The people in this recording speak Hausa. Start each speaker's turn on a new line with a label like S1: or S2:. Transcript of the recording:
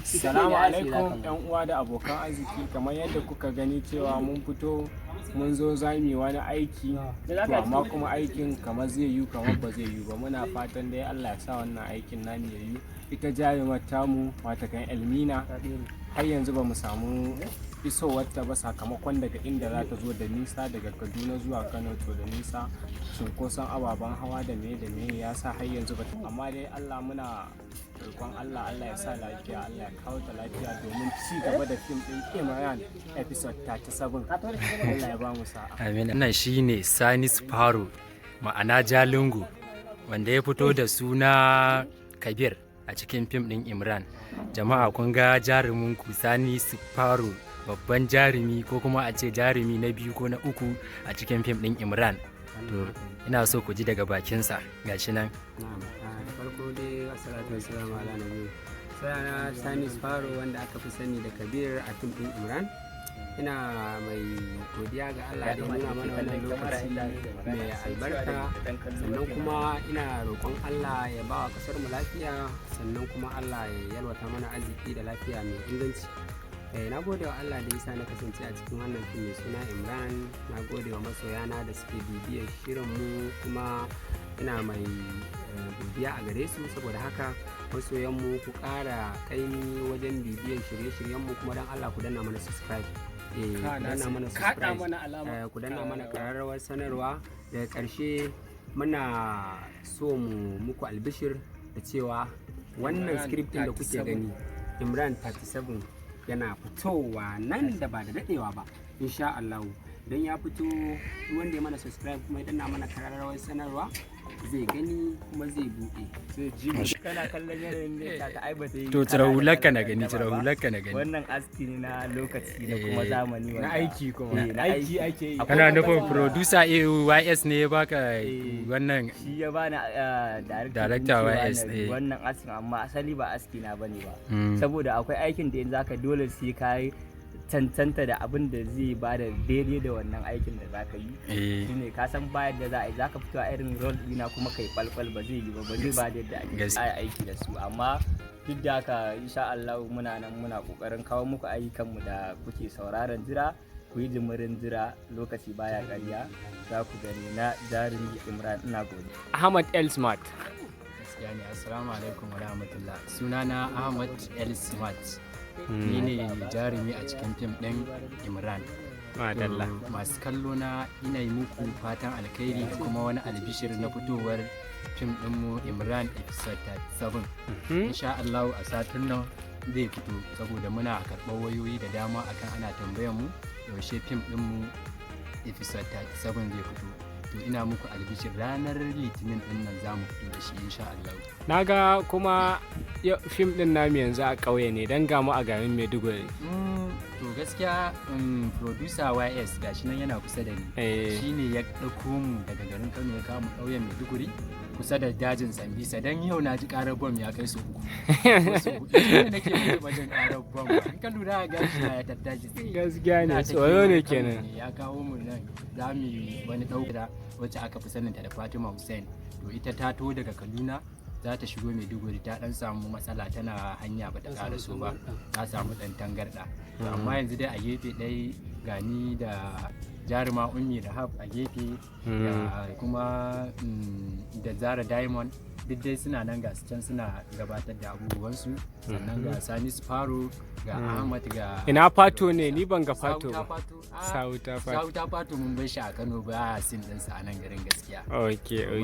S1: Salamu alaikum, yan uwa da abokan arziki. Kamar yadda kuka gani cewa mun fito, mun zo za mu yi wani aiki, to amma kuma aikin kamar zai yiwu, kamar ba zai yiwu ba. Muna fatan dai Allah ya sa wannan aikin namu ya yiwu. Ita jarumar tamu, watakan Elmina, har yanzu ba mu samu isowarta ba, sakamakon daga inda za ta zo da nisa, daga Kaduna zuwa Kano, to da nisa, cunkoson ababen hawa da me da me ya sa har yanzu ba. Amma dai Allah, muna roƙon Allah, Allah ya sa lafiya, Allah ya kawo ta lafiya domin ci gaba da fim ɗin Imran episode 37. Allah ya ba mu sa'a.
S2: Amin. Wannan shine Sani Sparrow, ma'ana Jalingo, wanda ya fito da suna Kabir a cikin fim ɗin Imran. Jama'a, kun ga jarumin ku Sani Sparrow, babban jarumi, ko kuma a ce jarumi na biyu ko na uku a cikin fim ɗin Imran. To, ina so ku ji daga bakinsa, gashi nan.
S3: Na'am, da farko dai, assalatu wassalamu ala nabi. Sunana Sani Sparrow, wanda aka fi sani da Kabir a fim ɗin Imran. Ina mai godiya ga Allah da ya nuna mana wannan lokaci mai albarka, sannan kuma ina roƙon Allah ya ba wa ƙasar mu lafiya, sannan kuma Allah ya yalwata mana arziki da lafiya mai inganci. Na gode wa Allah da ya sa na kasance a cikin wannan fim mai suna Imran. Na gode wa masoyana da suke bibiyar shirin mu, kuma ina mai godiya a gare su. Saboda haka, masoyanmu, ku ƙara kaimi wajen bibiyar shirye-shiryenmu, kuma don Allah ku danna mana subscribe, ku danna mana
S1: kaɗa
S3: subscribe,
S1: mana alama.
S3: Ku danna mana ƙararrawar sanarwa. Daga ƙarshe, muna so mu muku albishir da cewa wannan
S1: Imran
S3: script ɗin da kuke
S1: 37.
S3: gani, Imran 37, yana fitowa nan da ba da daɗewa ba, insha Allah. Don ya fito, duk wanda ya mana subscribe kuma ya danna mana kararrawar sanarwa zai gani kuma zai buɗe.
S1: Zai ji mu.
S4: Kana kallon yanayin da ta ai ba ta yi
S2: To, cire
S4: kala da
S2: hularka na
S4: kalan
S2: gani,
S4: da
S2: cire
S4: ba.
S2: hularka na gani.
S4: Wannan aski ne na lokaci da kuma zamani
S1: Na
S4: wanda
S1: aiki kuma.
S4: Eh, na
S1: aiki ake yi.
S4: Akwai
S2: Kana nufin
S4: lokacin da
S2: producer AYS ne ya baka
S4: Eh.
S2: wannan?
S4: Shi ya bani, director
S2: Director
S4: din cewa
S2: YS,
S4: na
S2: eh.
S4: wannan askin, amma asali ba aski na bane ba, saboda akwai aikin da yanzu zaka dole sai ka yi cancanta da abin da zai bada daidai da wannan aikin da zaka yi. Shine ka san bayar da za a yi, zaka fito a irin role ɗina kuma kai kwalkwal, ba zai yi ba, ba zai ba da yadda ake aiki da su. Amma duk da haka, insha Allah muna nan muna kokarin kawo muku ayyukanmu da kuke sauraron jira. Ku yi jimirin jira, lokaci baya ƙarya, za ku gani na jarumi Imran. Ina gode.
S1: Ahmad El Smart.
S2: Gaskiya ne. Assalamu alaikum wa rahmatullah. Sunana Ahmad El Smart, ni ne jarumi a cikin fim ɗin Imran.
S1: Madalla.
S2: To, masu kallo na, ina yi muku fatan alkhairi da kuma wani albishir na fitowar fim ɗinmu Imran episode 37. Insha Allah a satin nan zai fito, saboda muna karɓar wayoyi da dama akan ana tambayar mu yaushe fim ɗinmu episode 37 zai fito. To, ina muku albishir, ranar Litinin ɗin nan za mu fito da shi, insha Allah.
S1: Na ga kuma fim din namu yanzu a ƙauye ne, don gamu a garin Maiduguri.
S2: To, gaskiya producer YS gashi nan yana kusa da ni. Shine ya ɗauko mu daga garin Kano ya kawo mu ƙauyen Maiduguri, kusa da dajin Sambisa, don yau na ji ƙarar bom ya kai su uku ko su huɗu. Shi ne nake mutu wajen ƙarar bom ba. In ka lura, gashi na ya tattashi tsaye.
S1: Gaskiya
S2: Ina
S1: ne,
S2: ta
S1: tsoro
S2: kewaye
S1: ne
S2: Kano.
S1: Kenan.
S2: Ne ya kawo mu nan, za mu yi wani ɗauka wacce aka fi saninta da Fatima Hussein. To, ita ta to daga Kaduna za ta shigo Maiduguri, ta dan samu matsala, tana hanya ba ta ƙaraso ba, ta samu ɗan tangarɗa. To, amma yanzu dai a gefe ɗaya gani da jaruma Ummi Rahab a gefe da kuma da Zara Diamond, duk dai suna nan, ga su can suna gabatar da abubuwansu. Sannan ga Sani Sparrow, ga Ahmad, ga
S1: Ina Fato ne? Ni ban ga Fato
S2: Sauta
S1: ba.
S2: Fato,
S1: Sauta Fato.
S2: Sauta Fato mun bar shi a Kano, ba a scene ɗinsa a nan garin gaskiya.
S1: Okay.